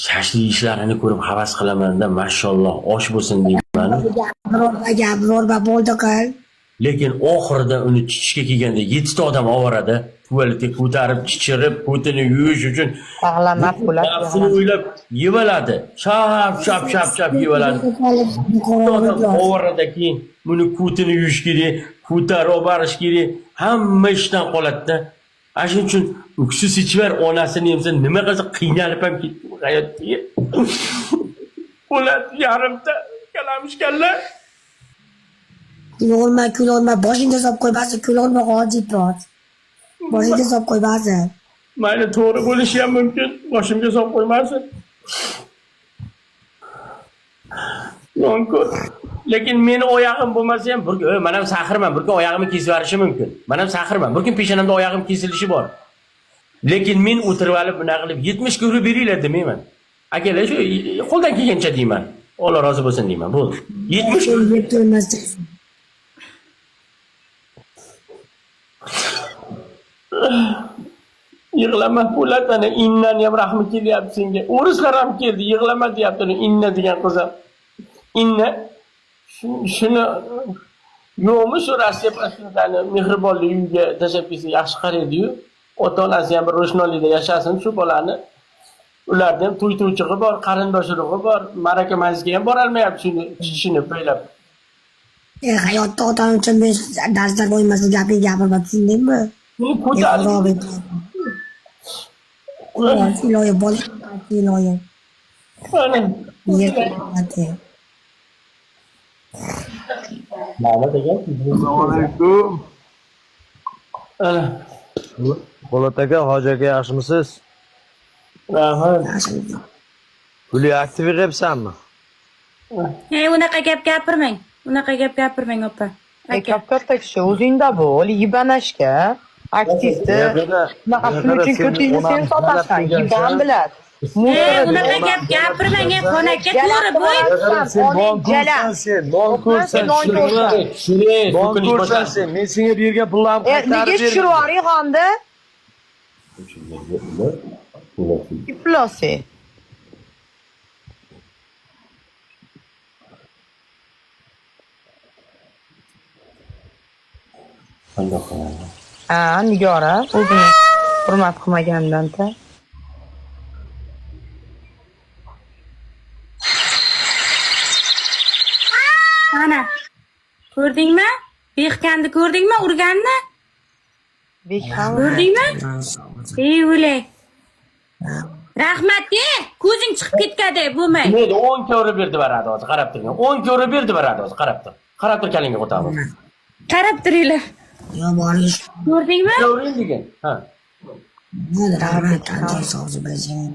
Shashlik ishlarini ko'rib havas qilamanda, mashalloh, osh bo'lsin deyman. Gapirorma, gapirorma, bo'ldi qil. Lekin oxirida uni chichishga kelganda 7 ta odam ovoradi. Tualetga ko'tarib, chichirib, ko'tini yuvish uchun Yig'lama, Po'lat, nafsini yig'lama. o'ylab yevaladi. Shap shap shap shap yevaladi. Bitta odam ovorada keyin buni ko'tini yuvish kerak, ko'tarib olib borish kerak. Hamma ishdan qoladida. Ana shuning uchun uksus ichvar onasini emsa nima qilsa qiynalib ham ketdim hayotda. Po'lat yarimta kalamishkanlar. Kulolma, kulolma, boshingga solib qo'ymasin, kulolma hojibot. Boshingga solib qo'ymasin. Mayli to'g'ri bo'lishi ham mumkin. Boshimga solib qo'ymasin. Nonko'r. Lekin meni oyog'im bo'lmasa ham bir kun, man ham saxirman, bir kun oyog'imni kesib yuborishi mumkin. Man ham saxirman. Bir kun peshonamda oyog'im kesilishi bor. Lekin men o'tirib olib bunaqa qilib 70 ga urib beringlar demayman. Akalar shu qo'ldan kelgancha deyman. Alloh rozi bo'lsin deyman. Bo'ldi. 70 ga Yeb to'ymasdan. Yig'lama Po'lat, ana Innani ham rahmi kelyapti senga. O'rislar ham keldi, yig'lama deyapti uni Inna degan qiz ham. Inna shuni yo'qmi shu Rossiya prezidentini mehribonlik uyiga tashlab ketsa yaxshi qaraydi-yu. Ota-onasi ham bir ro'shnolikda yashasin shu bolani. Ularda ham to'y to'ychig'i bor, qarindosh urug'i bor, ma'raka majlisga ham borolmayapti shuni chichishini poylab. E, hayotda otam uchun men darslar qo'ymas, bu gapni gapirma, tushundingmi? Shuni ko'tarib Iloyi, iloyi, bola, iloyi. ana. Yer qimmat. Ma'lum degan. Assalomu alaykum. Ana. Po'lat aka, hoji aka yaxshimisiz? Rahmat. Yaxshi. Puli aktiv yig'yapsanmi? Ey, unaqa gap gapirmang. Unaqa gap gapirmang, opa. E, Aka. katta kishi o'zingda bo'l, yibanashga. Aktivni. Shunaqa pul uchun ko'tingni sen sotasan, yiban biladi. Ey, unaqa gap gapirmang, ey, xon aka, to'g'ri bo'y. Sen non ko'rsan sen, non ko'rsan, Non ko'rsan. Tushiring, non so'kinish ko'rsan boshlandi. sen. Men senga bergan pullarni E, qaytarib nega berdim. tushirib yuboring xonni? Iflosi. Qandoq qiladi? Ha, Nigora o'zini hurmat qilmagandan-ta. Mana. Ko'rdingmi? Behkanni ko'rdingmi urganni? Bekxon. Ko'rdingmi? Ey, o'lay. Rahmat, e, ko'zing chiqib ketgadi, bo'lmay. Nima 10 ko'rib berdi baradi hozir, qarab turgin. 10 ko'rib berdi baradi hozir, qarab tur. Qarab tur kalingga qo'tamiz. Qarab turinglar. Yo, borish. Ko'rdingmi? Ko'ring degan. Ha. Rahmat, qancha sog'zi bilsin.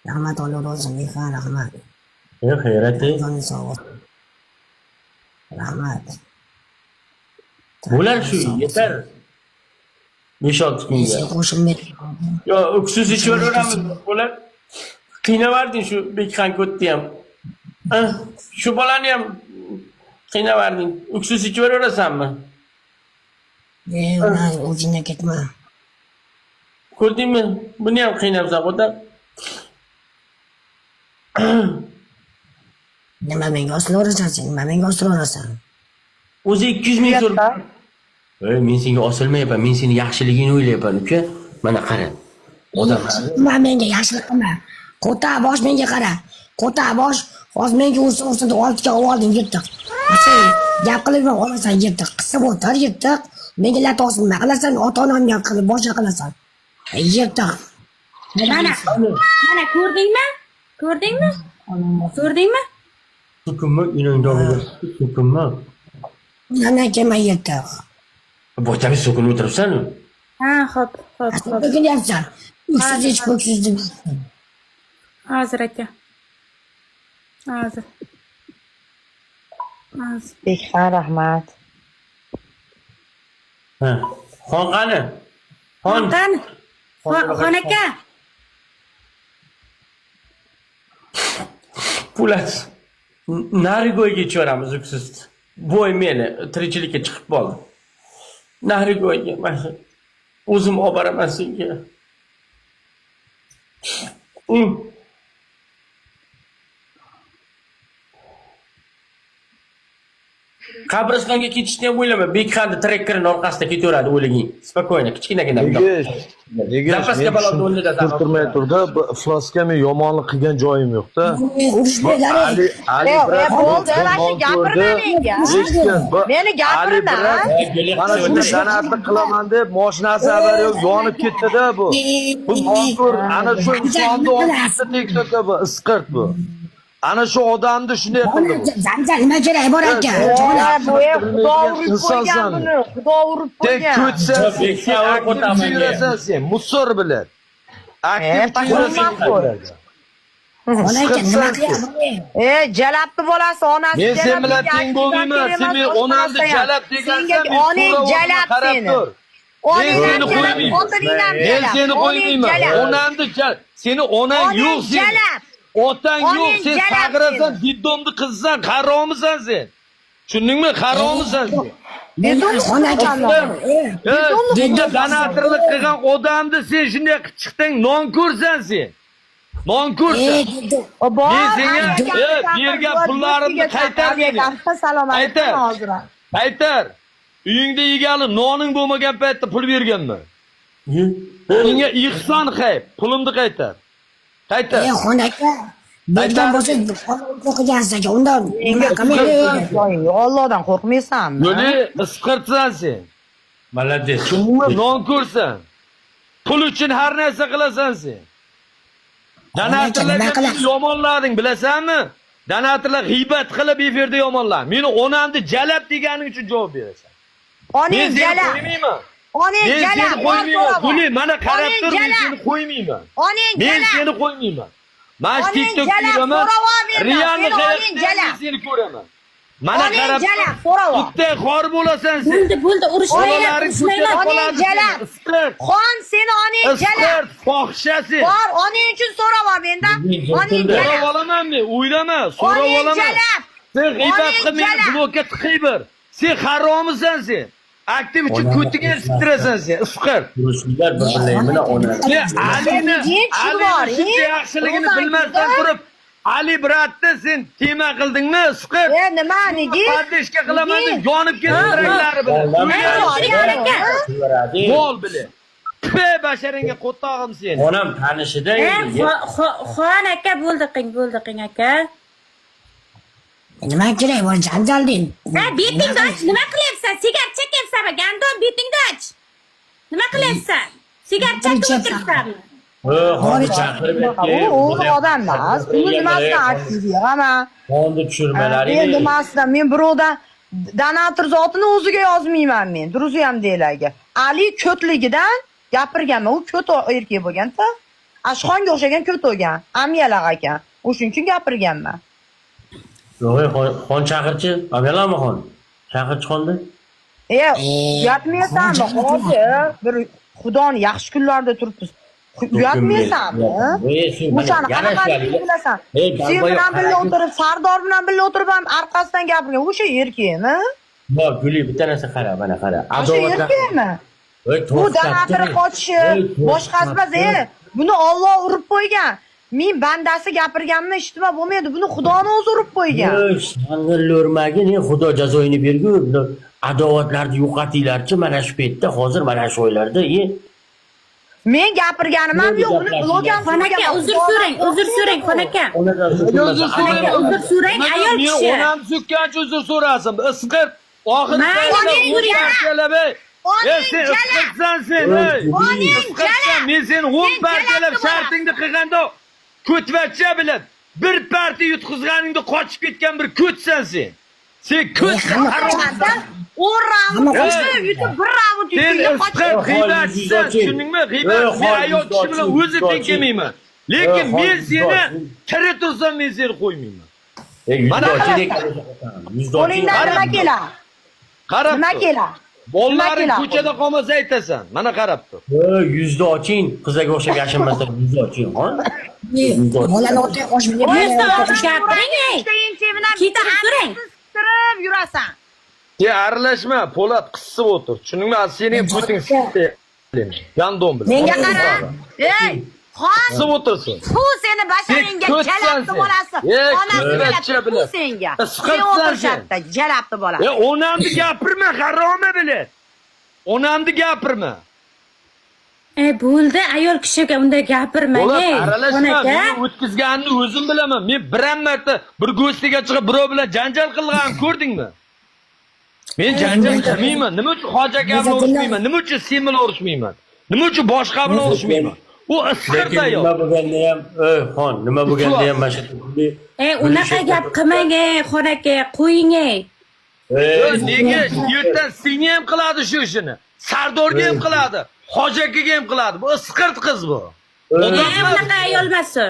Rahmat, Alloh rozi bo'lsin, rahmat. Ey hayrat. Ey. Joning sog' bo'lsin. Rahmat. Bo'lar shu, yetar. 5-6 kunga. Sen qo'shilmay. Yo, uksiz ichaveramiz. Bo'lar. Qiynavarding shu Bekxon ko'tni ham. Ha, shu bolani ham qiynavarding. Uksiz ichaverasanmi? E, ulan o'zingdan ketma. Ko'rdingmi? Buni ham qiynabsan, qo'ta. Nima menga osilaverasan sen? Nima menga osilaverasan? O'zi 200 ming so'rab. Ey, men senga osilmayapman, men seni yaxshiligingni o'ylayapman, uka. Mana qara. Odamlar Nima menga yaxshilik qilma. Qo'ta bosh menga qara. Qo'ta bosh hozir menga ursa ursa deb oltiga olding yirtiq. Sen gap qilib olasan yirtiq. Qisib o'tir yirtiq. Menga lat osilma qilasan, ota-onamga qilib boshqa qilasan. Yirtiq. Mana. Mana ko'rdingmi? Ko'rdingmi? Ko'rdingmi? so'kinma, inongda so'kinma. Undan kelma yirtiq. Botabi so'kinib o'tiribsan. Ha, xo'p, xo'p, xo'p. So'kinyapsan. Uksiz hech ko'ksiz deb. Hozir aka. Hozir. Hozir. Bekxon, rahmat. Ha. Xon qani? Xon. Qani? Xon aka. Po'lat. Narigoyga ichaveramiz uksiz. Bo'y meni tirikchilikka chiqib qoldi. Narigoyga mana o'zim olib boraman senga. Qabristonga ketishni ham o'ylama. Bekxanni trekkerini orqasida ketaveradi o'liging. Спокойно, kichkinagina. Nega? Nega? Zapaska balonni o'rnida Turmay turdi. Bu iflosga men yomonlik qilgan joyim yo'q-da. Urushmanglar. Ali, Ali brat, Bo'ldi, bu mana shu non gapirma ko'rdi. menga. Eshitgin, bu Meni Ali gapirma. brat mana shunda san'atni qilaman deb mashinasi avariya yo'q, yonib ketdi-da bu. Bu nonko'r ana shu insonni olib ketdi TikTokka bu, isqirt bu. Ana shu odamni shunday qildi bu. Janjal nima kerak bor aka? Jonim. Bu xudo urib qo'ygan Insonsan. buni. Xudo urib Tek qo'ygan. ko'tsan sen, sen aktiv yurasan sen, musor bilan. Aktiv yurasan. Xon aka nima qilyapti? Jalabni bolasi onasi Men sen jalab, bilan menga teng bo'lmayman. aktivdan Sen kerak men emas, onamni boshqasi ham. jalab degansan, Senga men onang so'rab jalab qarab seni. tur. Men Onang seni ham jalab, qo'ymayman. xotining ham Men jalab. seni Onang qo'ymayman. jalab. Onamni jalab. Seni onang Onang yo'q seni. jalab. Otang yo'q, Onang sen jalab sag'irasan, seni. diddomni qizsan, haromisan sen. Tushundingmi? Haromisan sen. Xon aka. Bunga donatorlik qilgan odamni sen shunday qilib chiqding, non ko'rsan sen. Non ko'rsan. Bor, Men senga, bergan pullarimni qaytar meni. Salom alaykum Qaytar. hozir. Qaytar. Uyingda yegali noning bo'lmagan paytda pul berganman. Senga ihson qayb, pulimni qaytar. Qaytar. Xon aka. Bergan bo'lsa qilgansiz aka. Undan nima qilmaydi? Allohdan qo'rqmaysanmi? Yo'li isqirtsan sen. Молодец. Tushundingmi? Non ko'rsan. Pul uchun har narsa qilasan sen. Donatorlarga Nima qilasiz? meni yomonlading, bilasanmi? Donatorlar g'iybat qilib efirda yomonlar. Meni onamni jalab deganing uchun javob berasan. Men Onang seni jalab. qo'ymayman. Onang Men jalab. seni qo'ymayman. Guli, mana qarab Onang tur, men jalab. seni qo'ymayman. Onang Men jalab. seni qo'ymayman. Mana shu Onang TikTokda jalab, yuraman. so'rab ol mendan. Riyani Seni qayerda onang jalab. men seni ko'raman. Mana Onang qarab jalab, so'rab ol. Bitta xor bo'lasan sen. Bo'ldi, bo'ldi, urushmanglar, Bolalaring urushmanglar. ko'chada Onang qoladi seni. jalab. Isqirt. Xon seni onang jalab. Isqirt, fohisha sen. Bor, onang uchun so'rab ol mendan. Onang So'rab jalab. olaman men, o'ylama, so'rab Onang olaman. jalab. Sen g'iybat Onang qilib meni jalab. blokka tiqay bir. Sen haromisan sen. Aktiv uchun ko'tiga siktirasan sen, isqirt. Urushinglar bir-birlaring bilan ona. Sen Alini, Sen bor, Alini shuncha yaxshiligini Ro'zan bilmasdan kuydi. turib, Ali bratni sen tema qildingmi, isqirt? Nima, nega? Podeshka qilaman deb yonib ketdi raklari bilan. Aka. Mol bilan. Tpe basharingga qo'ttog'im seni. Onam tanishida endi. Xon aka, bo'ldi qing, bo'ldi qing aka. Nima kerak bor janjal deng. Ha, betingni och, nima qilyapsan? Sigaret chekyapsanmi? Gandon betingni och. Nima qilyapsan? Sigaret chekib o'tiribsanmi? Xonni chaqirib U odam emas. Uni nimasidan aktiv yig'aman? Xonni Men tushirmalaring. nimasidan? Men birovdan donator zotini o'ziga yozmayman men. Druzi ham deylarga. Ali ko'tligidan gapirganman. U ko't erkak bo'lgan-da. Ashxonga o'xshagan ko't bo'lgan. Amyalaq ekan. O'shuning uchun gapirganman. Yo'q, xon chaqirchi. Olganlarmi xon? Chaqirchi xonni. Uyatmaysanmi hozir? Bir Xudoni yaxshi kunlarda turibmiz. Uyatmaysanmi? O'shani qanaqaligini bilasan. Sen bilan birga o'tirib, Sardor bilan birga o'tirib ham orqasidan gapirgan. O'sha erkakmi? Yo'q, Guli, bitta narsa qara, mana qara. O'sha erkakmi? Bu donatori qochishi, boshqasi emas, buni Alloh urib qo'ygan. Men bandasi gapirganimni eshitma bo'lmaydi. Buni Xudoni o'zi urib qo'ygan. Shang'illurmagin, Xudo jazoyini bergur. Adovatlarni yo'qotinglarchi mana shu paytda, hozir mana shu oylarda, Men gapirganim ham yo'q, uni blog ham Xon aka, uzr so'rang, uzr so'rang, xon aka. Uzr Xon aka, uzr so'rang, ayol kishi. Men onam so'kkancha uzr so'rasin. Isqirt. Oxiri Onang sen jalab. isqirtsan sen, ey. Onang Isqirtsan, jalab. men seni 10 Sen partalab jalabni shartingni qilganda ko'tvacha bilan bir parti yutqizganingda qochib ketgan bir ko'tsan sen. Sen ko'tsan, haromsan. 10 raund yutib, yutib bir raund Sen yutib isqirt g'iybatchisan, tushundingmi? G'iybat, men ayol kishi bilan o'zi teng kelmayman. Lekin men seni tiri tursam men seni qo'ymayman. Mana Qo'lingdan nima keladi? Qarab Nima tur. keladi? Bolalaring Nima keladi? ko'chada qolmasa aytasan. Mana qarab tur. Yuzni oching, qizlarga o'xshab yashinmasdan yuzni oching, xon. Bolani o'rtaga qo'shib Yuzni ochib gapiring, ey. Kechirib so'rang. Qistirib yurasan. Sen aralashma, Po'lat qissib o'tir. Tushundingmi? Sening puting gandon bilan. Menga qara. Ey, Xon Qisib o'tirsin. Fu seni basharingga jalabdi bolasi. Onasi jalabdi fu senga. Sen o'tirishatda jalabdi bolasi. E onamni gapirma, haromi bilet. Onamni gapirma. E bo'ldi, ayol kishiga unday gapirmang. Bola aralashma, meni o'tkazganini o'zim bilaman. Men bir marta bir go'stiga chiqib birov bilan janjal qilganimni ko'rdingmi? Men janjal qilmayman. Nima uchun hoji aka bilan urushmayman? Nima uchun sen bilan urushmayman? Nima uchun boshqa bilan urushmayman? U isqirda yo'q. Nima bo'lganda ham, ey xon, nima bo'lganda ham mana shu Unaqa gap qilmang, xon aka, qo'ying. Nega yerdan senga ham qiladi shu ishini. Sardorga ham qiladi, hoji akaga ham qiladi. Bu isqirt qiz bu. Unaqa ayol emas u.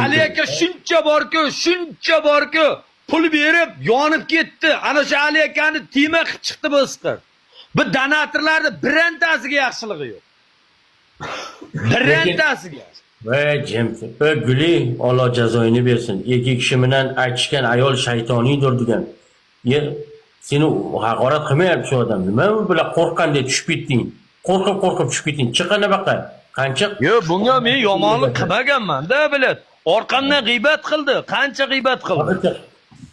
Ali aka shuncha borku, shuncha borku, pul berib yonib ketdi. Ana shu Ali akani tema qilib chiqdi bu isqirt. Bu donatorlarni birantasiga yaxshiligi yo'q. Birantasiga. Voy jim. Voy Guli, Alloh jazoyini bersin. Erkak kishi bilan aytishgan ayol shaytoniydir degan. Seni haqorat qilmayapti shu odam. Nima bu bilan qo'rqqandek tushib ketding? Qo'rqib-qo'rqib tushib ketding. Chiqana baqa. Qancha? Yo'q, bunga men yomonlik qilmaganman-da, bilet. Orqamdan g'iybat qildi. Qancha g'iybat qildi?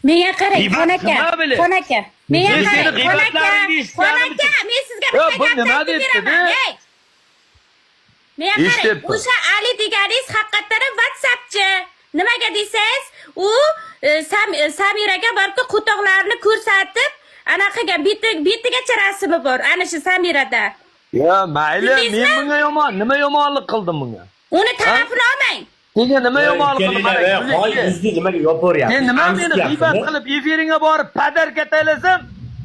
Menga qarang, xon aka. Xon aka. Menga qarang, xon aka. Xon aka, men sizga bitta gap aytib beraman. Menga qarang, o'sha Ali deganingiz haqiqatan ham WhatsAppchi. Nimaga desangiz, u Samiraga borib qo'toqlarini ko'rsatib, ana qilgan betigacha rasmi bor, ana shu Samirada. Ya mayli, men bunga yomon, nima yomonlik qildim bunga? Uni tarafini olmang. Senga nima yomonlik qildim? Hoy, yuzni nimaga yopaveryapsiz? Sen nima meni g'iybat qilib efiringga borib padarka taylasam,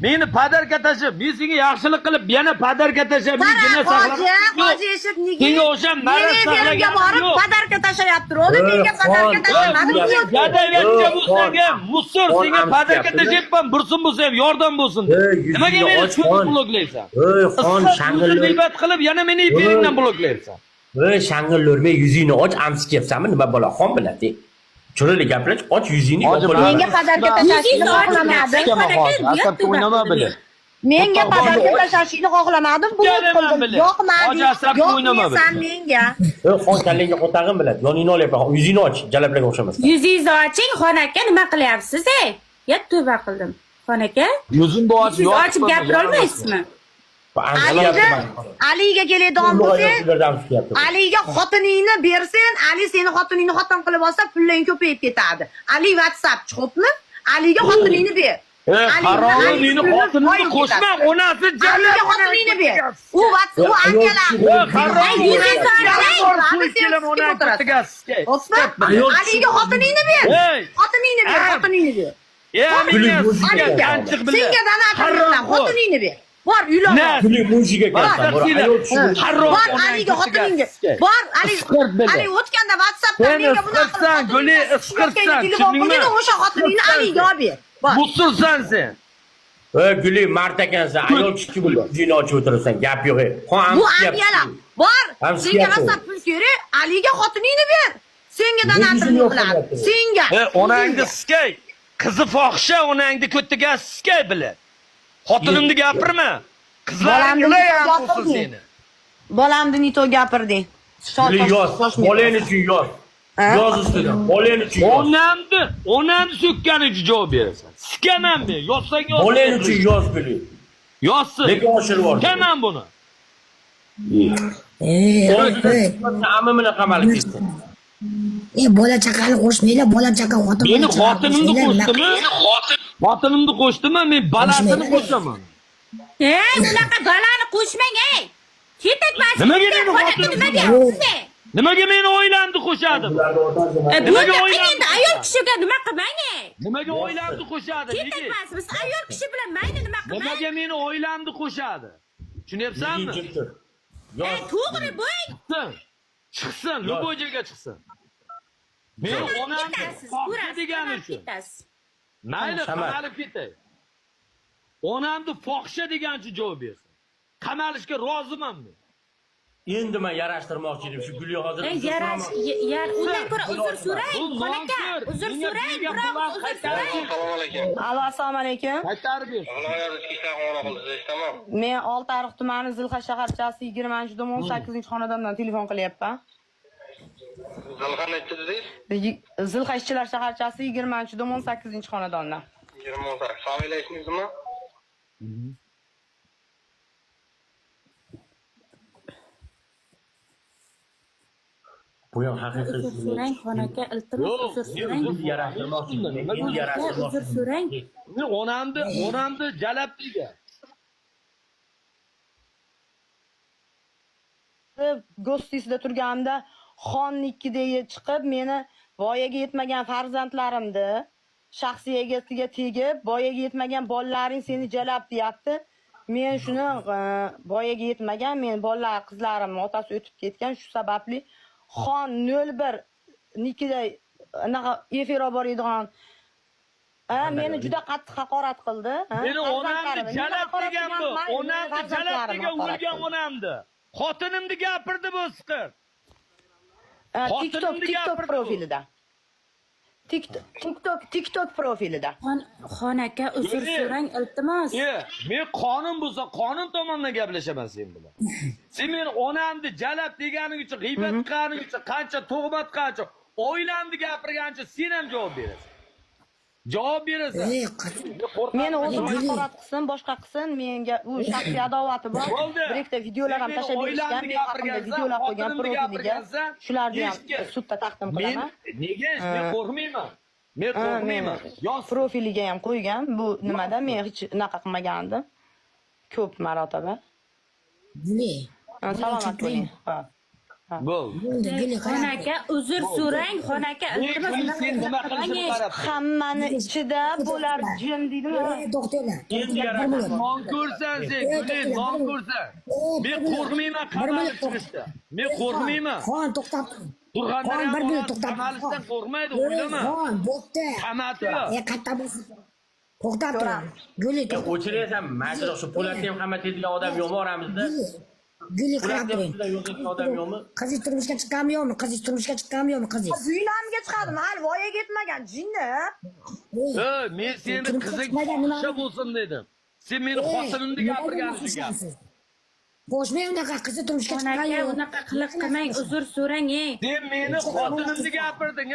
meni padarka tashlab, men senga yaxshilik qilib yana padarka tashlab, men gina saqlab. Hoji eshit nega? Senga o'sha maraz saqlagan borib padarka tashlayapti. O'zi menga padarka tashlamadim. Gadagatcha bo'lsang ham, musor senga padarka tashlayapman, bursin bo'lsa ham yordam bo'lsin. Nimaga meni ko'p bloklaysan? Ey xon, shang'illab g'iybat qilib yana meni efiringdan bloklaysan. Ey shang'illurmay yuzingni och, amsi kelyapsanmi? Nima bola xon biladi? Chiroyli gapirach, och yuzingni yopib. Menga padarka tashlashni xohlamadim. Menga padarka tashlashni xohlamadim, blok qildim. Yoqmadi. Yoqmaysan menga. Ey xon, kallangga qo'tag'im biladi. Yoningni olyapman, yuzingni och, jalablarga o'xshamasdan. Yuzingizni oching, xon aka, nima qilyapsiz, ey? Ya tavba qildim. Xon aka, yuzimni ochib, ochib gapira olmaysizmi? Aliga keladigan bo'lsang, Aliga xotiningni bersin, Ali seni xotiningni xotin qilib olsa, pulling ko'payib ketadi. Ali WhatsApp chiqibmi? Aliga xotiningni ber. Haromi meni xotinimni qo'shma, onasi jalab. Aliga xotiningni ber. U WhatsApp, u akalar. Aliga xotiningni ber. Xotiningni ber, xotiningni ber. Senga donator qilaman, xotiningni ber. Bor uylan. Guli mujiga kelsan, bor Aliga xotiningga. Bor Ali, Ali o'tganda WhatsAppdan menga bunaqa qilsan, Guli isqirtsan, tushundingmi? O'sha xotiningni Aliga olib ber. Bor. Musursan sen. Ey Guli, mard ekansan, ayol kishi bo'lib yuzingni ochib o'tirasan, gap yo'q. Bu amiyala. Bor, senga rosa pul kerak, Aliga xotiningni ber. Senga donatorlik qiladi. Senga. E, onangni sikay. Qizi fohisha, onangni ko'tiga sikay bila. Xotinimni gapirma. Qizlaring ham bo'lsin seni. Bolamni nito gapirding. Yoz, bolang uchun yoz. Yoz ustidan, bolang uchun yoz. Onamni so'kkani uchun javob berasan. Sikaman men, yozsang yoz. Bolang uchun yoz Guli. Yozsin. Lekin oshirib yubor. Sikaman buni. Ammi bilan qamalib ketdi. Bola chaqani qo'shmanglar, bola chaqa xotin. Meni xotinimni qo'shdimi? Xotinimni qo'shdimi? Men balasini qo'shaman. Ey, unaqa balani qo'shmang, ey. Ketakmas. Nimaga meni xotinimni nima? Nimaga meni oilamni qo'shadi? Nimaga endi ayol kishiga nima qilmang, ey? Nimaga oilamni qo'shadi? Ketakmas, biz ayol kishi bilan mayli nima qilmang? Nimaga meni oilamni qo'shadi? Tushunyapsanmi? Ey, to'g'ri bo'y. Chiqsin, любой joyga chiqsin. Men onam fohisha degani uchun. Mayli, qamalib ketay. Onamni fohisha degani uchun javob bersin. Qamalishga roziman men. Endi men yarashtirmoqchi edim shu Guli hozir. Undan ko'ra uzr so'rang, xon aka, uzr so'rang, biroq uzr so'rang. Alo, assalomu alaykum. Qaytarib ber. Men Oltiariq tumani Zilxa shaharchasi 20-dom 18-xonadondan telefon qilyapman. Zilxa nechi dedingiz? Zilxa ishchilar shaharchasi 20-dom 18-xonadondan. 28. Familiya ismingiz nima? Bu ham haqiqiy. Uzr so'rang, xon aka, iltimos Yo'q, uzr men so'rang. uzr Yarashtirmoqchi. Nima Endi Aka, yarashtirmoqchi. uzr so'rang. Men onamni jalab degan. Gostisida turganimda xonnikidagi chiqib meni voyaga yetmagan farzandlarimni shaxsiy egasiga tegib, voyaga yetmagan bolalaring seni jalab deyapti. Men shuni voyaga yetmagan men bolalar, qizlarim otasi o'tib ketgan, shu sababli xon 01 nikida anaqa efir olib boradigan meni juda qattiq haqorat qildi. Meni onamni Farzandlarimni jalab haqorat degan bu. qilgan, meni Onamni jalab farzandlarimni degan haqorat o'lgan qildi. onamni. Xotinimni gapirdi bu isqirt. TikTok Xotinimni TikTok gapirdi bu. profilida. TikTok profilida. Xon aka, uzr Guli. so'rang, iltimos. Men qonun bo'lsa, qonun tomonidan gaplashaman sen bilan. Sen meni onamni jalab deganing uchun, g'iybat qilganing uchun, qancha tuhmat qancha, oilamni gapirganing uchun sen ham javob berasan. Javob berasan. Ey, Meni o'zim Guli. haqorat qilsin, boshqa qilsin, menga u shaxsiy adovati bor. Bo'ldi. Bir ikkita videolar ham Sen meni tashlab berishgan, oilamni men haqimda gapirgansan, videolar qo'ygan xotinimni profiliga. gapirgansan, Shularni ham eshitgin. sudda taqdim Men qilaman. nega men qo'rqmayman? Men qo'rqmayman. Yoz Profiliga ham qo'ygan. Bu nimada men hech unaqa qilmagandim. Ko'p marotaba. Guli. Salomat bo'ling. Ha. Bo'ldi. Bo'ldi, Guli, Xon qarab. aka, uzr so'rang, xon aka, Men iltimos. Guli sen nima qilishini qarab. Hammani ichida bular jim deydimi? Ey, to'xtanglar. Endi Bir minut. Non ko'rsan sen, Guli, non ko'rsan. Men qo'rqmayman qamalib chiqishda. Men qo'rqmayman. Xon, to'xtab turing. Turg'anlar Xon, ham bir minut to'xtab turing. qamalishdan qo'rqmaydi, Ey, o'ylama. Xon, bo'pti. Qamati. Ey, qayerda bo'lsin? To'xtab turing. Guli, to'xtab. O'chirasan, majruh shu Po'latni ham hamma tegadigan odam yo'qmi oramizda? Guli, Guli, qarab Po'latni turing. ham yo'q odam yo'qmi? Qizingiz turmushga chiqqanmi yo'qmi? Qizingiz turmushga chiqqanmi yo'qmi qizingiz? Buylamga chiqadim, hali voyaga yetmagan jinni. Ey, Ey, men seni Turmushga qizing chiqmagan nima- fohisha bo'lsin dedim. Sen meni ey, xotinimni nimaga gapirganing uchun gap. qo'shasiz? Qo'shmang unaqa, qizi turmushga Xon chiqqan aka, yo'q. unaqa qiliq qilmang, uzr so'rang, ey. Sen meni xotinimni gapirding.